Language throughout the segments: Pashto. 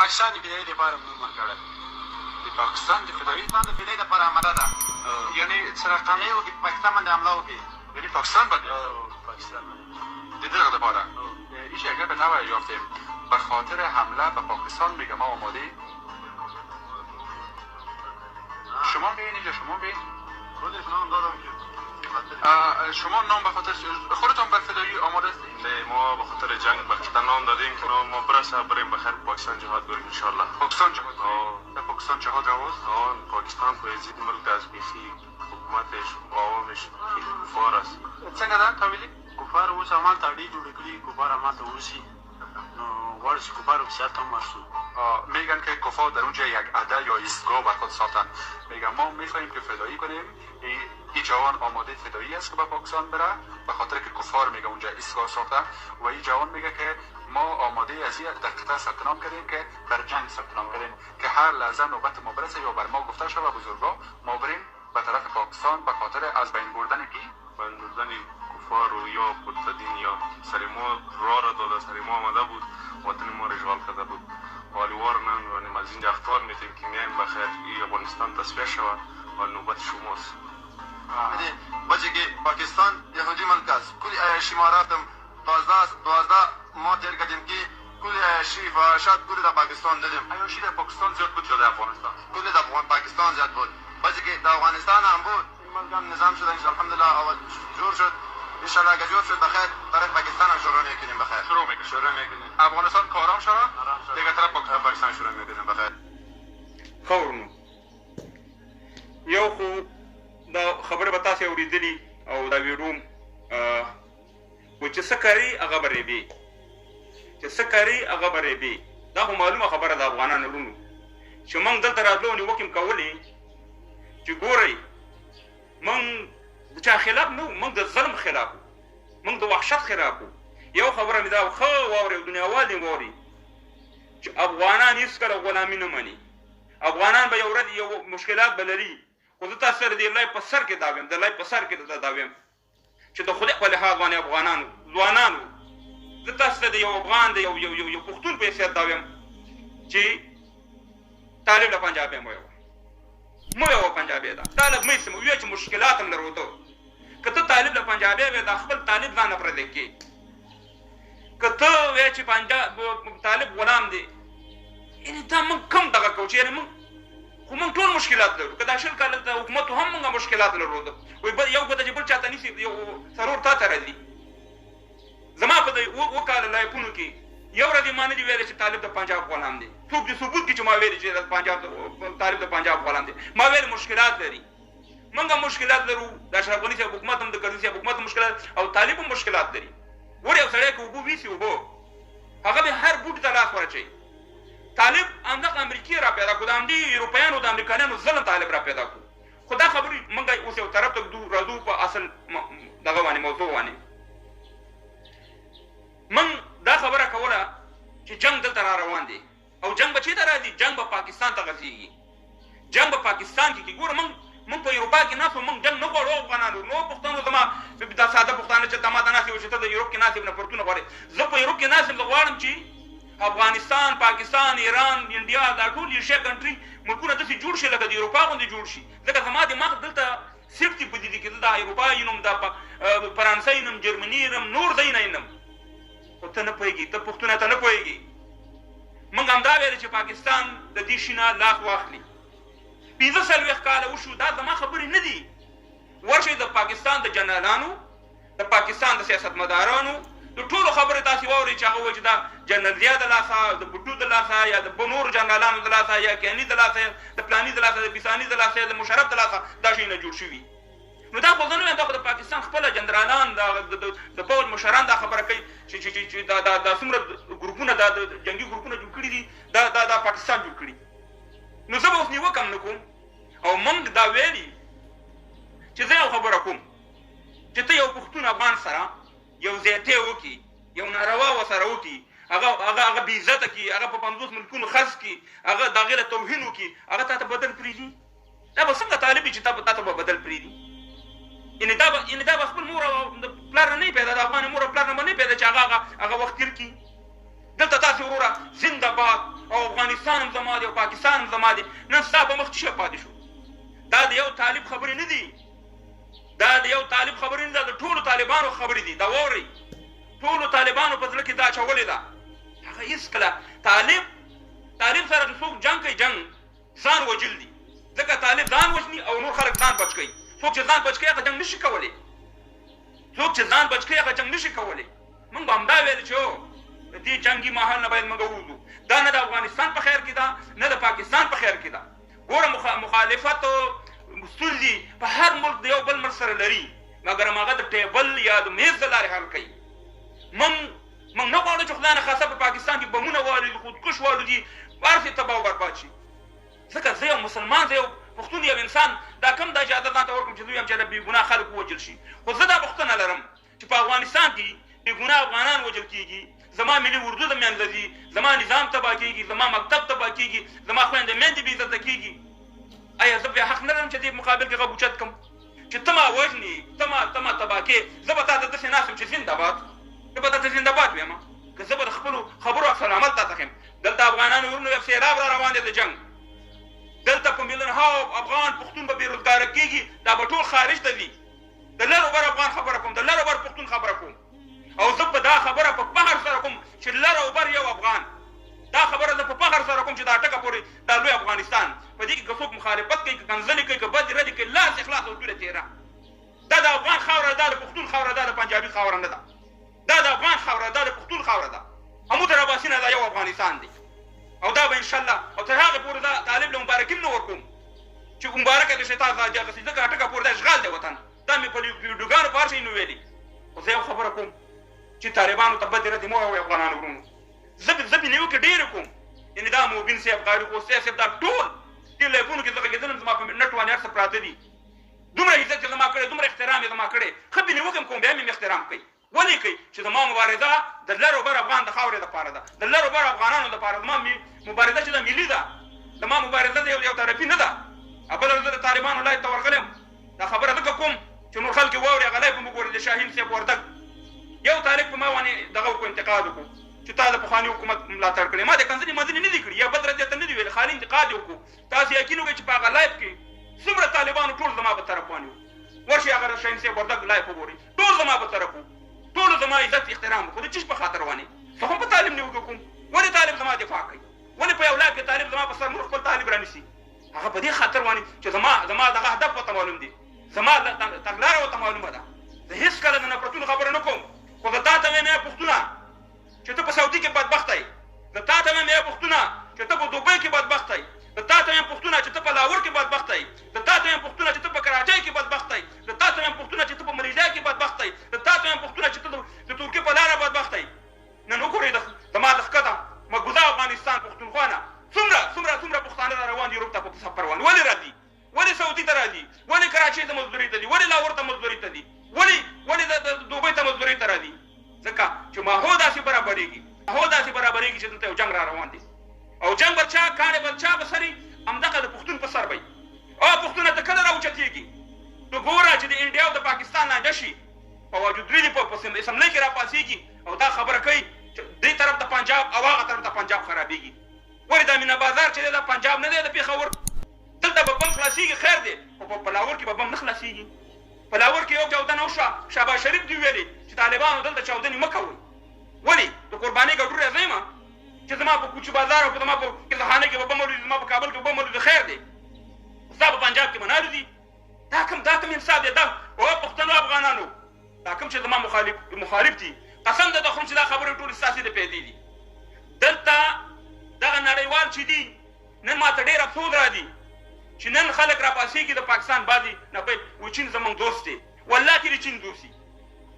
پاکستان د فدایي لپاره نوم ورکړی. د پاکستان د فدایي، پاکستان د فدایي لپاره آماده ده. یعنی څه رقم یې وکړي، پاکستان باندې حمله وکړي. یعنی پاکستان باندې، پاکستان باندې د دغه لپاره ایش یک گپ نوی یافتیم. به خاطر حمله به پاکستان میگه ما آماده. شما بیاین اینجا، شما بیاین. خودش نام دادم که شما نام به خاطر خودتان بر فدایی آماده هستید؟ نه، ما به خاطر جنگ به نام دادیم که ما برسه بریم بخیر پاکستان جهاد بریم انشالله. پاکستان جهاد؟ در پاکستان جهاد رواست؟ آن پاکستان خو یزید ملک از بیخی حکومتش و عوامش خیلی کفار است. څنګه ده تاویلی؟ کفار اوس همالته اډې جوړې کړي، کفار همالته اوسي، نو غواړي چې کفار پسې هلته هم ورشو. میگن که کفار در اونجا یک عده یا ایستگاه بر خود ساختن. میگن ما میخواهیم که فدایی کنیم. ای جوان آماده فدایی است که به پاکستان بره، به خاطر که کفار میگه اونجا ایستگاه ساخته. و این جوان میگه که ما آماده از این در قطعه ثبت نام کردیم که بر جنگ ثبت نام کردیم که هر لحظه نوبت ما برسه یا بر ما گفته شود بزرگا، ما بریم به طرف پاکستان به خاطر از بین بردن کی؟ بین بردن کفار و یا مرتدین یا سر ما راه را داده، سر ما آمده بود، وطن ما را اشغال کرده بود. والیوار نمی‌دانیم، از اینجا اخطار میتیم که میایم بخیر ای افغانستان تصفیه شود و نوبت شماست. بچه که پاکستان یهودی ملک است، کلی عیاشی ما رفتم 12 ماه تیر کردیم که کلی عیاشی فحاشات کلی در پاکستان دیدیم. عیاشی در پاکستان زیاد بود یا در افغانستان؟ کلی در پاکستان زیاد بود. بچه که در افغانستان هم بود، این ملک هم نظام شد الحمدلله، اول جور شد انشالله. اگه جور شد بخیر طرف پاکستان هم شروع میکنیم بخیر. شروع میکنیم، شروع میکنیم. افغانستان کارام شد، دیگه طرف پاکستان، پاکستان شروع میکنیم بخیر. ښه ورونو، یو خو دا خبره به تاسې اورېدلي او دا ویډیو و چې څه کوي هغه به ریبي، چې څه کوي هغه به ریبي. دا خو معلومه خبره ده افغانانو وروڼو، چې موږ دلته راتلو نیوکې هم کولې چې ګورئ موږ د چا خلاف نه وو، موږ د ظلم خلاف وو، موږ د وحشت خلاف وو. یو خبره مې دا ښه واورئ او دنیاوال دې واوري چې افغانان هېڅکله غلامي نه مني. افغانان به یو ورځ یو مشکلات به لري، خو زه تاسو سره د live په سر کې دا وایم، د live په سر کې درته دا وایم چې د خدای په لحاظ باندې افغانانو ځوانانو، زه تاسو ته د یو افغان د یو یو یو یو پښتون په حیثیت دا وایم چې طالب له پنجابی مه ویوه، مه ویوه پنجابی ده، دا لږ مه سم ویه چې مشکلات هم لرو. ته که ته طالب له پنجابی وې، دا خپل طالب ځان نه پردی کې. که ته وې چې پنجاب طالب غلام دی، یعنی دا موږ کم دغه کوو چې یعنی موږ خو موږ ټول مشکلات لرو. که دا 20 کاله د حکومت هم موږ مشکلات لرو، وایي بل یو ګوته چې بل چاته نیسي، یو څلور تا ته راځي. زما په دې اووه کاله لایفونو کې یو ورځ یې ما نه دي ویلی چې طالب د پنجاب غلام دی. څوک دې ثبوت کړي چې ما ویلي چې پنجاب طالب د پنجاب غلام دی؟ ما ویل مشکلات لري، موږ هم مشکلات لرو. د اشرف غني صاحب حکومت هم، د کرزي صاحب حکومت هم مشکلات او طالب هم مشکلات لري. ګوره یو سړی که اوبه ویسي، اوبه هغه به هر بوټي ته لاس ورچوي. طالب همدغه امریکې را پیدا کړو، د همدې یوروپیانو د امریکایانو ظلم طالب را پیدا کړو. خو دا خبرې موږ اوس یو طرف ته ږدو، راځو په اصل دغه باندې موضوع باندې. موږ دا خبره کوله چې جنګ دلته را روان دی او جنګ به چېرته راځي؟ جنګ به پاکستان ته غځېږي، جنګ به پاکستان کې کېږي. ګوره موږ په اروپا کې ناست وو، موږ جنګ نه غواړو افغانانو. نو پښتنو زما دا ساده پښتانه چې ته ما ته ناست یې چې ته د یوروپ کې ناست یې نفرتونه غواړې، زه په یوروپ کې ناست یم، زه غواړم چې افغانستان، پاکستان، ایران، انډیا دا ټول ایشیا کنټري ملکونه داسې جوړ شي لکه د اروپا غوندې جوړ شي. ځکه زما دماغ دلته سیټ دی په دې کې، زه د اروپا ینم، د فرانسه ینم، جرمني ینم، نور ځایونه ینم. خو ته نه پوهېږې، ته پښتونه ته نه پوهېږې. موږ همدا ویل چې پاکستان د دې شي نه لاس واخلي. 45 کاله وشو، دا زما خبرې نه دي. ورشئ د پاکستان د جنرالانو، د پاکستان د سیاستمدارانو د ټولو خبرې تاسې واورئ چې هغه وایي چې دا جنرال ضیا د لاسه، د بوټو د لاسه، یا د نورو جنرالانو د لاسه، یا کیاني د لاسه، د پلاني د لاسه، د پیساني د لاسه، یا د مشرف د لاسه دا شیونه جوړ شوي. نو دا خو زه نه وایم، دا خو د پاکستان خپله جنرالان، د پوځ مشران دا خبره کوي چې چې چې دا دا دا څومره ګروپونه، دا د جنګي ګروپونه جوړ کړي دي، دا دا دا پاکستان جوړ کړي. نو زه به اوس نیوکه هم نه کوم. او موږ دا ویلي چې زه یو خبره کوم چې ته یو پښتون افغان سره یو زیاتی وکړي، یو ناروا ورسره وکړي، هغه هغه هغه بې عزته کړي، هغه په 50 ملکونو خرڅ کړي، هغه د هغې له توهین وکړي، هغه تا ته بدل پرېږدي؟ دا به څنګه طالب وي چې تا ته به بدل پرېږدي؟ یعنې دا به خپل مور او پلار نه پیدا، د افغان مور او پلار نه به نه پیدا چې هغه هغه هغه وخت تېر کړي. دلته تاسې وروره زنده باد او افغانستان هم زما دی او پاکستان هم زما دی. نن ستا په مخ څه شی پاتې شو؟ دا د یو طالب خبرې نه دي، دا د یو طالب خبرې نه، دا د ټولو طالبانو خبرې دي. دا واورئ، ټولو طالبانو په زړه کې دا اچولې ده. هغه هیڅکله طالب طالب سره چې څوک جنګ کوي، جنګ ځان وژل دي، ځکه طالب ځان وژني او نور خلک ځان بچ کوي. څوک چې ځان بچ کوي هغه جنګ نشي کولی، څوک چې ځان بچ کوي هغه جنګ نشي کولی. موږ به همدا ویل چې د دې جنګي ماحول نه باید موږ ووځو. دا نه د افغانستان په خیر کې ده، نه د پاکستان په خیر کې ده. ګوره مخالفت ستونزې په هر ملک د یو بل ملک سره لري، مګر هغه د ټیبل یا د میز د لارې حل کوي. موږ نه غواړو چې خدای نه خاصه په پاکستان کې بمونه والوځي، خودکش والوځي، هر څه تباه او برباد شي. ځکه زه یو مسلمان، زه یو پښتون، یو انسان دا کوم دا اجازه ځان ته ورکړم چې زه ویم چې دا بې ګناه خلک ووژل شي. خو زه دا پوښتنه لرم چې په افغانستان کې بې ګناه افغانان وژل کېږي، زما ملي اردو د منځه ځي، زما نظام تباه کېږي، زما مکتب تباه کېږي، زما خویندې میندې بې عزته کېږي، ایا زه بیا حق نه لرم چې دې مقابل کې غږ اوچت کړم چې ته ما وژنې، ته ما تباه کې، زه به تا ته داسې ناست یم چې زنده باد، زه به تا ته زنده باد وایم، که زه به د خپلو خبرو عکس العمل تا ته ښیم. دلته افغانانو ورونو یو سیلاب را روان دی د جنګ، دلته په میلیونهاو افغان پښتون به بې روزګاره کېږي، دا به ټول خارج ته ځي. د لر او بر افغان خبره کوم، د لر او بر پښتون خبره کوم، او زه په دا خبره په فخر سره کوم چې لر او بر یو افغان. دا خبره زه په فخر سره کوم چې دا ټکه پورې دا لوی افغانستان په دې کې که څوک مخالفت کوي، که کنځلې کوي، که بدې ردې کوي، لاس یې خلاص او توره تېره. دا د افغان خاوره ده، دا د پښتون خاوره ده، د پنجابي خاوره نه ده. دا د افغان خاوره ده، دا د پښتون خاوره ده. امو تر اباسینه دا یو افغانستان دی، او دا به انشاءالله او تر هغې پورې دا طالب له مبارکي هم نه ورکوم چې مبارکه دې شي تا ازادي اخیستې، ځکه اټکه پورې دا اشغال دی وطن. دا مې په ویډیوګانو په هر شي نو ویلي. خو زه یو خبره کوم چې طالبانو ته بدې ردې مه وایئ افغانانو وروڼو. زه پې نیوکې ډېرې کوم، یعنې دا مبین صاحب، قاري خوستی صاحب، دا ټول دې لایفونو کې زه غږېدلم، زما په نټ باندې هر څه پراته دي. دومره عزت یې زما کړی، دومره احترام یې زما کړی، ښه پې نیوکه هم کوم، بیا مې احترام کوي. ولې کوي؟ چې زما مبارزه د لر او بر افغان د خاورې دپاره ده، د لر او بر افغانانو دپاره. زما مبارزه چې ده ملي ده، زما مبارزه د یو طرفي نه ده. بله ورځ زه د طالبانو live ته ورغلم، دا خبره ځکه کوم چې نور خلک یې واوري، هغه live هم وګوري. د شاهین صاحب وردګ یو طالب په ما باندې دغه وکړو، انتقاد وکړو چې تا د پخواني حکومت ملاتړ کړی. ما د کنځلې منځلې نه دي کړي یا بد رد ته نه دي ویلي، خالي انتقاد یې وکړو. تاسو یقین وکړئ چې په هغه live کې څومره طالبانو ټول زما په طرف باندې وو. ورشئ هغه شاهین صاحب وردګ live وګورئ، ټول زما په طرف وو، ټولو زما عزت احترام وکړو. د چیش په خاطر وانه زه هم په طالب نیوکه کوم؟ ولې طالب زما دفاع کوي؟ ولې په یو live کې طالب زما په سر نور خپل طالب رانیسي؟ هغه په دې خاطر وانه چې زما دغه هدف ورته معلوم دی، زما تګلاره ورته معلومه ده. زه هېڅکله د نفرتونو خبره نه کوم، خو زه تا ته وایم ای پښتونه چې ته په سعودي کې بدبخته یې، زه تا ته وایم ای پښتونه چې ته په دوبۍ کې بدبخته یې، زه تا ته وایم پښتونه چې ته په لاهور کې بدبخته یې، زه تا ته وایم پښتونه چې ته په کراچۍ کې بدبخته یې، زه تا ته وایم پښتونه چې ته په ملیزیا کې بدبخته یې، زه تا ته وایم پښتونه چې ته د ترکیې په لاره بدبخته یې. نن وګورئ د زما د ښکته مقبوضه افغانستان پښتونخوا نه څومره څومره څومره پښتانه را روان دي یورپ ته په سفر باندې. ولې راځي؟ ولې سعودي ته راځي؟ ولې کراچۍ ته مزدورۍ ته ځي؟ ولې لاهور ته مزدورۍ ته ځي؟ ولې د دوبۍ ته مزدورۍ ته راځي؟ ځکه چې ماحول داسې برابرېږي، ماحول داسې برابرېږي چې دلته یو جنګ را روان دی، او جنګ به چا کاڼی به چا په سر وي؟ همدغه د پښتون په سر به وي. او پښتونه ته کله راوچتېږي؟ ته ګوره چې د انډیا او د پاکستان لانجه شي، فواد چودري دې په اسمبلۍ کې راپاڅېږي او دا خبره کوي چې دې طرف ته پنجاب او هغه طرف ته پنجاب خرابېږي. ولې دا مینا بازار چې دی دا پنجاب نه دی د پېښور؟ دلته به بم خلاصېږي خیر دی، خو په لاهور کې به بم نه خلاصېږي. په لاهور کې یو چاودنه وشوه، شهباز شریف دې ویلې چې طالبانو دلته چاودنې مه کوئ. ولې؟ د قربانۍ ګټوری زه یم چې زما په کوچي بازار او زما په کیسهخانه کې به بم الوځي، زما په کابل کې به بم الوځي، خیر دی، ستا په پنجاب کې به نه الوځي. دا کوم انصاف دی؟ دا او پښتنو افغانانو، دا کوم چې زما مخالف دي، قسم د خورم چې دا خبرې ټولې ستاسې د پیدې دي. دلته دغه نړیوال چې دي، نن ماته ډېر افسوس راځي چې نن خلک راپاڅېږي د پاکستان بعضې نه و چین زمونږ دوست دی. والله کې د چین دوستي،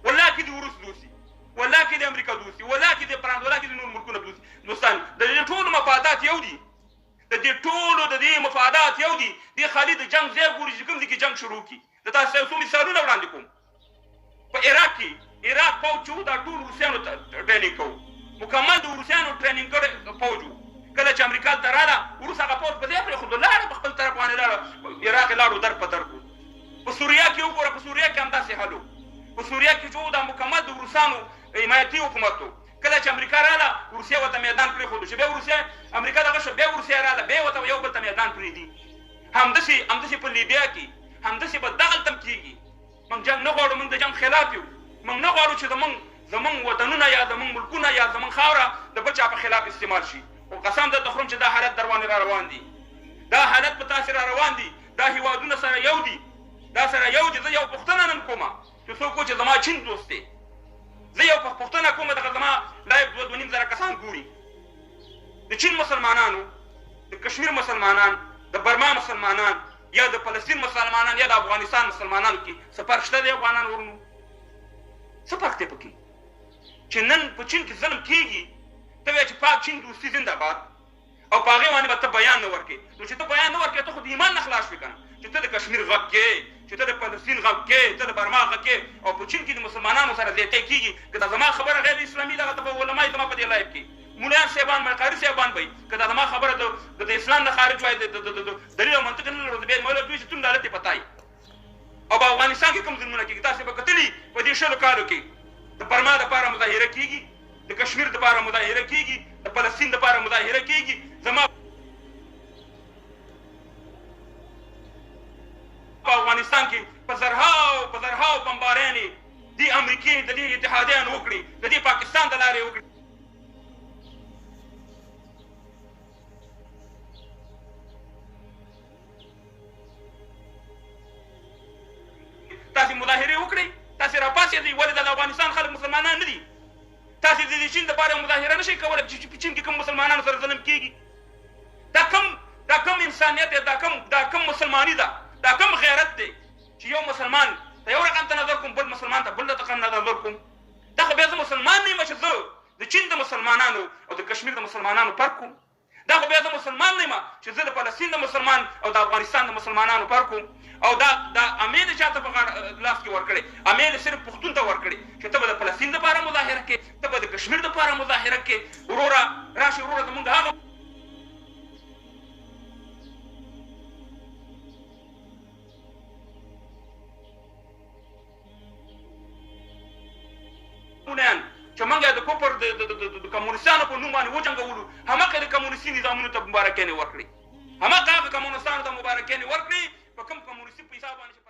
والله کې د روس دوستي، والله کې د امریکا دوستي، والله کې د فرانس، والله کې د نور ملکونو دوستي. دوستان د دې ټولو مفادات یو دي، د دې ټولو د دې مفادات یو دي. دې خالي د جنگ ځای ګوري چې کوم ځای کې جنگ شروع کړي. د تاسو یو څو مثالونه وړاندې کوم. په عراق کې عراق فوج چې دا ټول روسیانو training کوو، مکمل د روسیانو training کړی فوج وو. کله چې امریکا ته راله، روس هغه فوج په ځای پرېښودو، لاړه په خپل طرف باندې لاړه، عراق یې لاړو در په در کړو. په سوریا کې وګوره، په سوریا کې همداسې حال و. په سوریا کې چې دا مکمل د روسانو حمایتي حکومت و. کله چې امریکا راله، روسیه ورته میدان پرېښودو، چې بیا روسیه امریکا دغه شو، بیا روسیه راله، بیا ورته یو بل ته میدان پرېږدي. همداسې په لیبیا کې همداسې به دغلته هم کېږي. موږ جنګ نه غواړو، موږ د جنګ خلاف یو. موږ نه غواړو چې زمونږ وطنونه یا زمونږ ملکونه یا زمونږ خاوره د بل چا په خلاف استعمال شي. خو قسم درته خورم چې دا حالت دروانې را روان دي، دا حالت په تاسې را روان دي. دا هیوادونه سره یو دي، دا سره یو دي. زه یو پوښتنه نن کوم چې څوک چې زما چین دوست دی، زه یو پوښتنه کوم، دغه زما live 2-2.5 زره کسان ګوري، د چین مسلمانانو، د کشمیر مسلمانان، د برما مسلمانان، یا د فلسطین مسلمانان، یا د افغانستان مسلمانانو کې څه فرق شته دی؟ افغانان ورونو، څه فرق دی پکې؟ چې نن په چین کې ظلم کیږي، ته وایې چې پاک چین دوستي زنده باد، او په هغې باندې به ته بیان نه ورکې. نو چې ته بیان نه ورکې، ته خو د ایمان نه خلاص شوې که نه؟ چې ته د کشمیر غږ کې، چې ته د فلسطین غږ کې، ته د برما غږ کې، او په چین کې د مسلمانانو سره زیاتی کیږي. که دا زما خبره غیر اسلامي دغه ته به علما زما په دې live کې مولان صاحبان به، قاري صاحبان به، که دا زما خبره د اسلام نه خارج وای، د دلیل او منطق نه لرو، بیا مولا دوی چې څومره لالت پتاي. او په افغانستان کې کوم ظلمونه کېږي، تاسې به کتلي په دې 20 کالو کې د برما دپاره مظاهره کېږي، د کشمیر دپاره مظاهره کېږي، د فلسطین دپاره مظاهره کېږي. زما په افغانستان کې په زرهاو په زرهاو بمباریانې دې امریکې د دې اتحادیانو وکړي، د دې پاکستان د لارې وکړي. تاسې مظاهرې وکړئ، تاسې راپاڅېدئ. ولې دا د افغانستان خلک مسلمانان نه دي؟ تاسې د دې چین دپاره مظاهره نه شئ کولی چې په چین کې کوم مسلمانانو سره ظلم کېږي؟ دا کوم انسانیت دی؟ دا کوم مسلماني ده؟ دا کوم غیرت دی چې یو مسلمان ته یو رقم ته نظر کوم، بل مسلمان ته بل رقم نظر کوم؟ دا خو بیا زه مسلمان نه یم چې زه د چین د مسلمانانو او د کشمیر د مسلمانانو فرق کوم. دا خو بیا زه مسلمان نه یم چې زه د فلسطین د مسلمان او د افغانستان د مسلمانانو فرق کوم. او دا امیل چاته په غاړه لاس کې ورکړي؟ امیل صرف پښتون ته ورکړي چې ته به د فلسطین لپاره مظاهره کې، ته به د کشمیر لپاره مظاهره کې. وروره راشي، وروره زمونږ هغه مولایان چې موږ د کفر د کمونستانو په نوم باندې وجنګولو، هماغه د کمونستي نظامونو ته مبارکیانې ورکړي، هماغه هغه کمونستانو ته مبارکیانې ورکړي په کوم کمونستي په حساب باندې.